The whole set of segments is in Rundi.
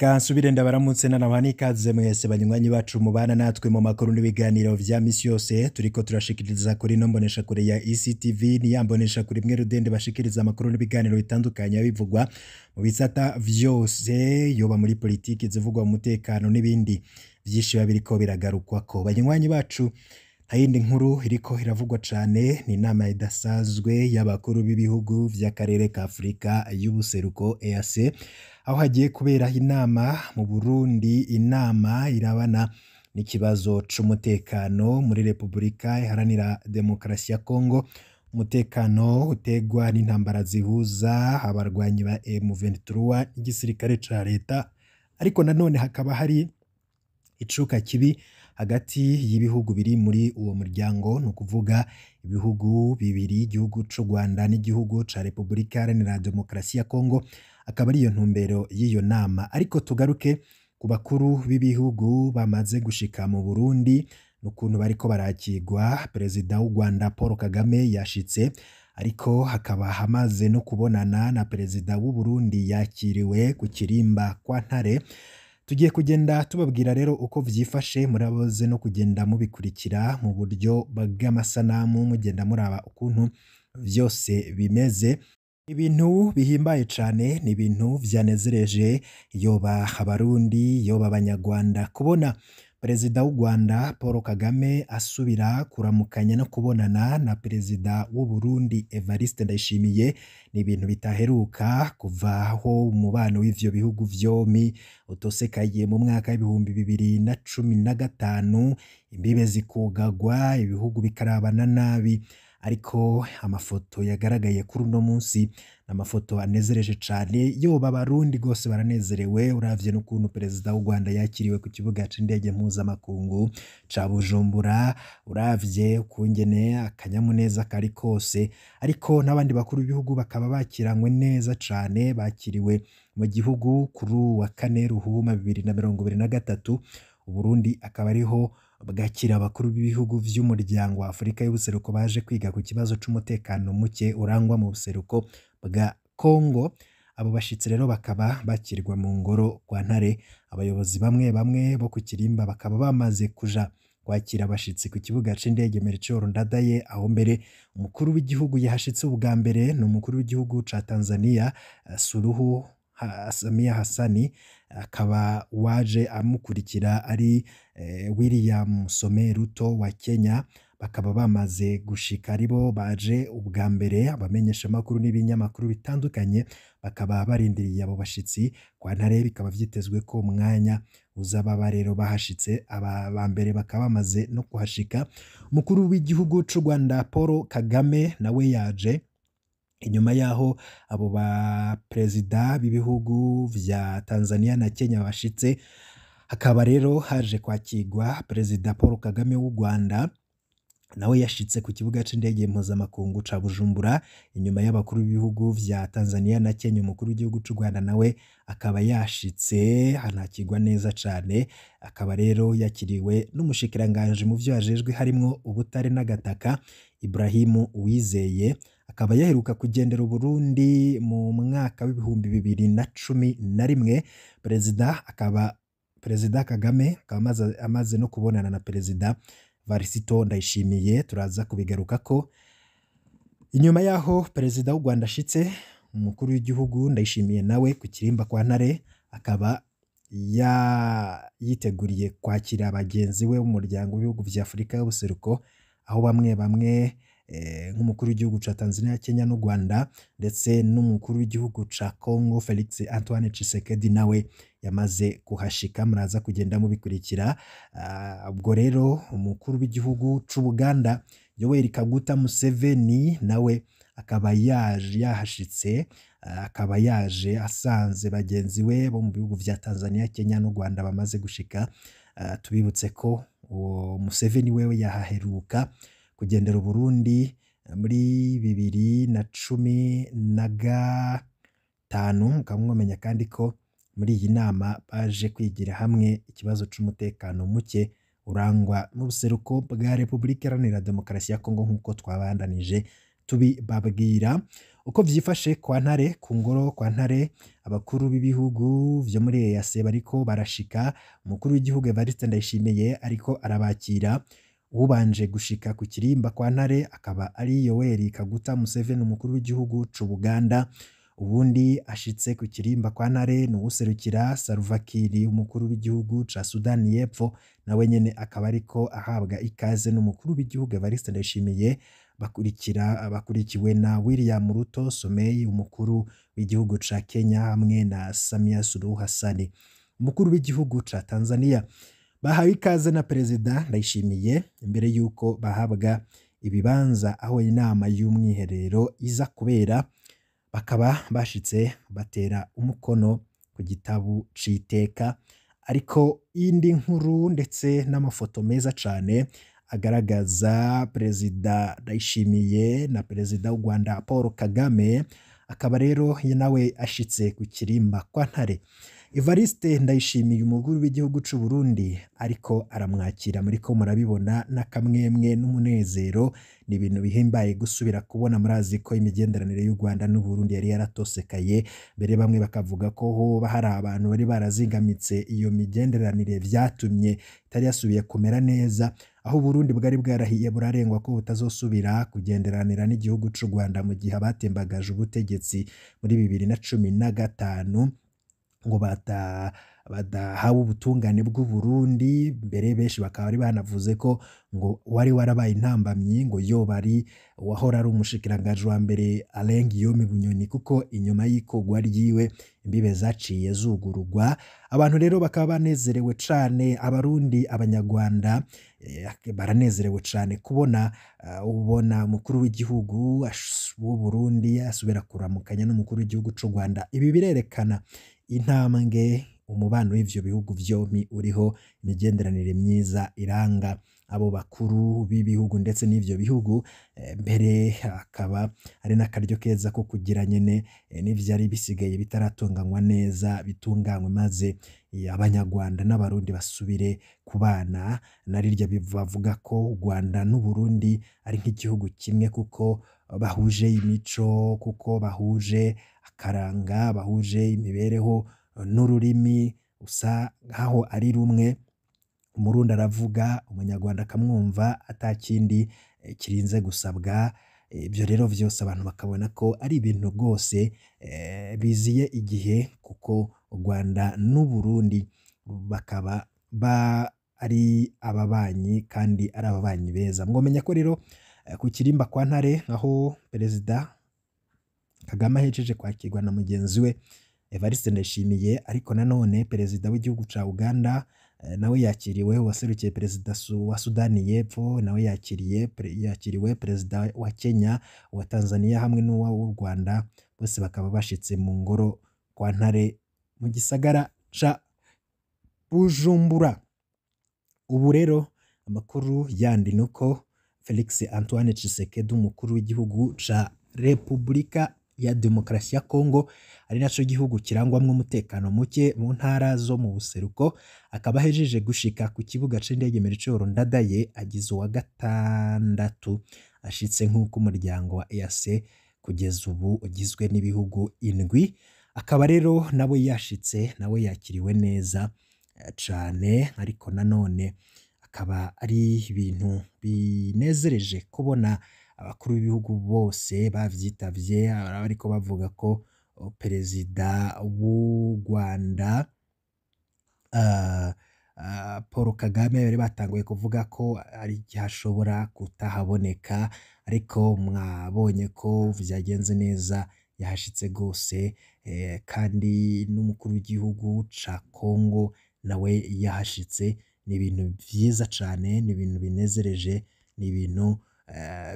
Reka nsubire ndabaramutse nanabaha n'ikaze mwese banywanyi bacu mubana natwe mu makuru n'ibiganiro vya misi yose turiko turashikiriza kuri ino mboneshakure ya ECTV. Ni ya mboneshakure imwe rudende bashikiriza amakuru n'ibiganiro bitandukanye bivugwa mu bisata vyose, yoba muri politiki, zivugwa mu mutekano n'ibindi vyinshi biba biriko biragarukwako. Banywanyi bacu, nta yindi nkuru iriko iravugwa cane, ni inama idasanzwe y'abakuru b'ibihugu vy'akarere ka Afurika y'ubuseruko, EAC, aho hagiye kubera inama mu Burundi, inama irabana n'ikibazo c'umutekano muri Repubulika Iharanira Demokarasi ya Kongo, umutekano utegwa n'intambara zihuza abarwanyi ba M23 n'igisirikare ca leta, ariko nanone hakaba hari icuka kibi hagati y'ibihugu biri muri uwo muryango, ni ukuvuga ibihugu bibiri, igihugu c'u Rwanda n'igihugu ca Repubulika Iharanira Demokarasi ya Kongo, akaba ariyo ntumbero y'iyo nama. Ariko tugaruke ku bakuru b'ibihugu bamaze gushika mu Burundi n'ukuntu bariko barakirwa. Perezida w'u Rwanda Paul Kagame yashitse, ariko hakaba hamaze no kubonana na perezida w'u Burundi, yakiriwe ku kirimba kwa Ntare. Tugiye kugenda tubabwira rero uko vyifashe, muraboze no kugenda mubikurikira mu buryo bw'amasanamu, mugenda muraba ukuntu vyose bimeze. Ibintu bihimbaye cane, ni ibintu vyanezereje yoba Abarundi, yoba Abanyarwanda, kubona perezida w'u Rwanda Paul Kagame asubira kuramukanya no kubonana na perezida w'u Burundi Evariste Ndayishimiye. Ni ibintu bitaheruka kuva aho umubano w'ivyo bihugu vyompi utosekaye mu mwaka w'2015, imbibe zikugagwa, ibihugu bikarabana nabi. Ariko amafoto yagaragaye kuri uno munsi ni amafoto anezereje cane, yoba Abarundi rwose baranezerewe, uravye n'ukuntu perezida w'u Rwanda yakiriwe ku kibuga c'indege mpuzamakungu ca Bujumbura, uravye ukungene akanyamuneza kari kose, ariko n'abandi bakuru b'ibihugu bakaba bakiranywe neza cane, bakiriwe mu gihugu kuri uwu wa kane Ruhuma 2023. Uburundi akaba ariho bwakira abakuru b'ibihugu vy'umuryango wa Afurika y'ubuseruko baje kwiga ku kibazo c'umutekano muke urangwa mu buseruko bwa Kongo. Abo bashitsi rero bakaba bakirwa mu ngoro kwa Ntare. Abayobozi bamwe bamwe bo ku kirimba bakaba bamaze kuja kwakira abashitsi ku kibuga c'indege Melchior Ndadaye, aho mbere umukuru w'igihugu yahashitse ubwa mbere ni umukuru w'igihugu ca Tanzania Suluhu Samia Hassani, akaba waje amukurikira ari William Samoei Ruto wa Kenya. Bakaba bamaze gushika, aribo baje ubwa mbere. Abamenyeshamakuru n'ibinyamakuru bitandukanye bakaba barindiriye abo bashitsi kwa Ntare, bikaba vyitezwe ko umwanya uza baba rero bahashitse. Aba ba mbere bakaba bamaze no kuhashika. Umukuru w'igihugu c'u Rwanda Paul Kagame nawe yaje inyuma yaho abo ba perezida b'ibihugu vya Tanzania na Kenya bashitse, hakaba rero haje kwakirwa perezida Paul Kagame w'u Rwanda, nawe yashitse ku kibuga c'indege mpuzamakungu ca Bujumbura inyuma y'abakuru b'ibihugu vya Tanzania na Kenya. Umukuru w'igihugu c'u Rwanda nawe akaba yashitse, hanakirwa neza cane, akaba rero yakiriwe n'umushikiranganji mu vyo ajejwe harimwo ubutare n'agataka, Ibrahimu Uwizeye, akaba yaheruka kugendera Uburundi mu mwaka w'2011. Perezida Kagame akaba amaze no kubonana na perezida Varisito Ndayishimiye, turaza kubigarukako. Inyuma yaho perezida w'u Rwanda ashitse, umukuru w'igihugu Ndayishimiye nawe ku kirimba kwa Ntare akaba yiteguriye kwakira bagenzi we b'umuryango w'ibihugu vya Afurika y'ubuseruko, aho bamwe bamwe nk'umukuru w'igihugu ca Tanzania, Kenya n'u Rwanda, ndetse n'umukuru w'igihugu ca Congo Felix Antoine Tshisekedi nawe yamaze kuhashika, muraza kugenda mubikurikira. Ubwo rero umukuru w'igihugu c'u Buganda Yoweri Kaguta Museveni nawe akaba yaje yahashitse, akaba yaje asanze bagenzi we bo mu bihugu vya Tanzania, Kenya n'u Rwanda bamaze gushika. Tubibutse ko uwo Museveni wewe yahaheruka kugendera Uburundi muri 2015. Mukaba mwamenya kandi ko muri iyi nama baje kwigira hamwe ikibazo c'umutekano muke urangwa mu buseruko bwa Repubulika Iharanira Demokarasi ya Kongo, nk'uko twabandanije tubibabwira. Uko vyifashe kwa Ntare, ku ngoro kwa Ntare, abakuru b'ibihugu vyo muri EAC bariko barashika. Umukuru w'igihugu Evariste Ndayishimiye ariko arabakira. Ubanje gushika ku kirimba kwa Ntare akaba ari Yoweri Kaguta Museveni, umukuru w'igihugu c'u Buganda. Uwundi ashitse ku kirimba kwa Ntare ni uwuserukira Salva Kiir, umukuru w'igihugu ca Sudani y'Epfo, nawe nyene akaba ariko ahabwa ikaze n'umukuru w'igihugu Evariste Ndayishimiye. Bakurikira bakurikiwe na William Ruto Somei, umukuru w'igihugu ca Kenya, hamwe na Samia Suluhu Hassan, umukuru w'igihugu ca Tanzania. Bahawe ikaze na Perezida Ndayishimiye imbere y'uko bahabwa ibibanza aho inama y'umwiherero iza kubera. Bakaba bashitse batera umukono ku gitabu c'iteka. Ariko indi nkuru ndetse n'amafoto meza cane agaragaza Perezida Ndayishimiye na Perezida w'u Rwanda Paul Kagame, akaba rero nawe ashitse ku kirimba kwa Ntare. Evariste Ndayishimiye, umukuru w'igihugu c'u Burundi, ariko aramwakira. Muriko murabibona n'akamwemwe n'umunezero, ni ibintu bihimbaye gusubira kubona. Murazi ko imigenderanire y'u Rwanda n'u Burundi yari yaratosekaye mbere, bamwe bakavuga ko hoba hari abantu bari barazingamitse iyo migenderanire, vyatumye itari yasubiye kumera neza, aho Burundi bwari bwarahiye burarengwa ko butazosubira kugenderanira n'igihugu c'u Rwanda mu gihe abatembagaje ubutegetsi muri 2015 ngo badahawe ubutungane bw'u Burundi. Mbere benshi bakaba bari banavuze ko ngo wari warabaye intambamyi ngo yoba ari uwahora ari umushikiranganji wa mbere Alain Guillaume Bunyoni, kuko inyuma y'ikogwa ryiwe imbibe zaciye zugurugwa. Abantu rero bakaba banezerewe cane, Abarundi, Abanyarwanda baranezerewe cane kubona ubona umukuru w'igihugu w'u Burundi asubira kuramukanya n'umukuru w'igihugu c'u Rwanda. Ibi birerekana intambwe umubano w'ivyo bihugu vyompi uriho, imigenderanire myiza iranga abo bakuru b'ibihugu ndetse n'ivyo bihugu. Mbere hakaba ari n'akaryo keza ko kugira nyene n'ivyari bisigaye bitaratunganywa neza bitunganywe, maze Abanyarwanda n'Abarundi basubire kubana. Na rirya bavuga ko u Rwanda n'u Burundi ari nk'igihugu kimwe, kuko bahuje imico, kuko bahuje akaranga, bahuje imibereho n'ururimi usa nkaho ari rumwe. Umurundi aravuga, Umunyarwanda akamwumva, atakindi kirinze gusabwa. Ibyo rero vyose abantu bakabona ko ari ibintu rwose biziye igihe, kuko u Rwanda n'u Burundi bakaba ari ababanyi kandi ari ababanyi beza. Mwomenya ko rero ku kirimba kwa Ntare, aho Perezida Kagame ahejeje kwakirwa na mugenzi we Evariste Ndayishimiye, ariko nanone Perezida w'igihugu ca Uganda nawe yakiriwe, uwaserukiye Perezida wa Sudani y'Epfo nawe yakiriwe, Perezida wa Kenya, uwa Tanzania hamwe n'uwa w'u Rwanda, bose bakaba bashitse mu ngoro kwa Ntare mu gisagara ca Bujumbura. Ubu rero amakuru yandi nuko Felix Antoine Tshisekedi, umukuru w'igihugu ca Repubulika ya Demokarasi ya Kongo, ari naco gihugu kirangwamwo umutekano muke mu ntara zo mu buseruko, akaba ahejeje gushika ku kibuga c'indege Melchior Ndadaye, agize uwa gatandatu ashitse, nk'uko umuryango wa EAC kugeza ubu ugizwe n'ibihugu 7. Akaba rero nawe yashitse, nawe yakiriwe neza cane. Ariko nanone akaba ari ibintu binezereje kubona abakuru b'ibihugu bose bavyitavye. Bariko bavuga ko Perezida w'u Rwanda Paul Kagame bari batanguye kuvuga ko ari igihe ashobora kutahaboneka, ariko mwabonye ko vyagenze neza, yahashitse gose. Kandi n'umukuru w'igihugu ca Kongo nawe yahashitse. Ni ibintu vyiza cane, ni ibintu binezereje, ni ibintu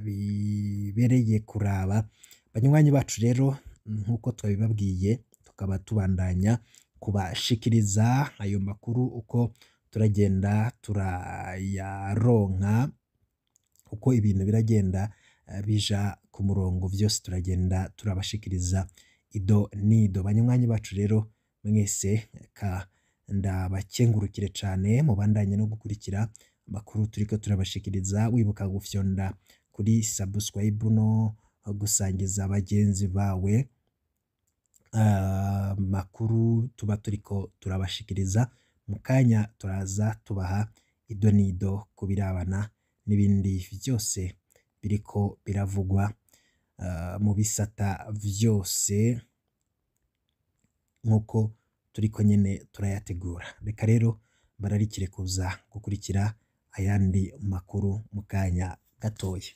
bibereye kuraba. Banywanyi bacu rero, nk'uko twabibabwiye, tukaba tubandanya kubashikiriza ayo makuru uko turagenda turayaronka, uko ibintu biragenda bija ku murongo, vyose turagenda turabashikiriza ido nido. Banywanyi bacu rero mwese, ka ndabakengurukire cane, mubandanye no gukurikira amakuru turiko turabashikiriza. Wibuka gufyonda kuri subscribe no gusangiza bagenzi bawe amakuru tuba turiko turabashikiriza. Mu kanya turaza tubaha idonido ku birabana n'ibindi vyose biriko biravugwa mu bisata vyose nk'uko turiko nyene turayategura. Reka rero bararikire kuza gukurikira ayandi makuru mu kanya gatoya.